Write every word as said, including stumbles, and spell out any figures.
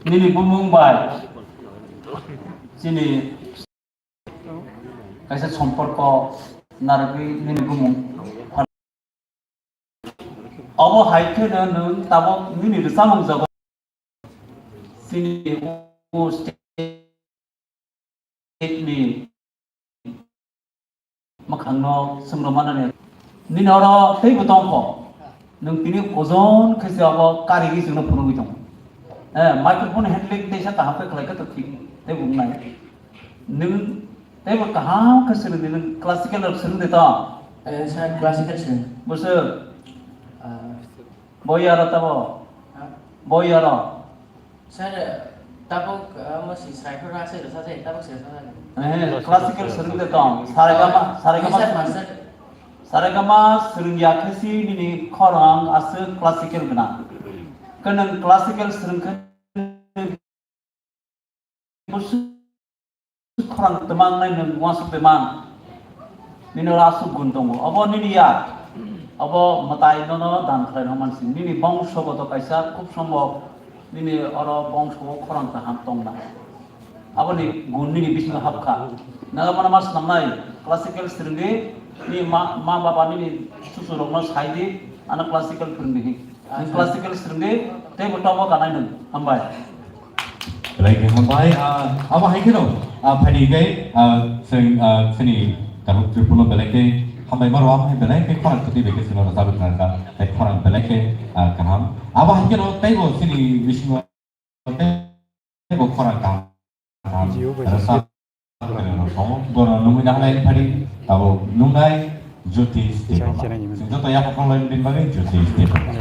Nini bumung bai chini kaisa somporko narwgwi nini bumung. Obo hai kheno nwng tabuk nini rwchapmung jago chini o state ni mwkhangno swngrwmanani. Nini oro teibo tongkho, nwng tini ojon khe se abo karigwi chwngno phunugwi tongo. Eh, microphone handling teisa kaham khe khlai khe to thik, teibo wngnai. Nwng teibo kaham khe swrwngdi, nwng classical rok swrwngdi to? Eh, sir, classical sir. Bwswk? Ah. Bo yaro tabo? Ha? Bo yaro? Sir, tabuk, ah, mo si sraiphuru ase rwsa se, tabuk se rwsa se. Eh, classical swrwngde tong. Saregama, saregama. Sir, master. Saregama swrwngya khe si nini khorang aswk classical gwnang. Khe nwng classical swrwng khe Khorang twmang nai nwng uansuk twmang. Nini oro aswk gun tongo. Obo nini ya. Obo mwtai nono dan khlai rw mansi. Nini bongso goto kaisa khub sombo nini oro bongso o khorang kaham tongna. Aboni gun nini bisingo hapkha. Naga mana mas namnai classical swrwngdi, ni ma, ma baba nini susu rokno saidi, ano classical phwrwngdi hi. Nwng classical swrwngdi, tei bo tongo kanai nwng. Hambai. Belai khe hambai, ah, abo hai kheno, ah, phaidi khe, ah, chwng, ah, chini tabuk Tripura belai khe hambai maro, abo hai belai khe khorang kwtwi bai khe chwngno rwchapwi khnarkha, tei khorang belai khe, ah, kaham. Abo hai kheno tei bo chini bisingo tei bo khorang kaham. Jio bai. Rwchap Borok nungwi nahalai phari, abo nungnai Jyotish Debbarma. Chwng joto yapha kholai nini bagwi Jyotish Debbarma.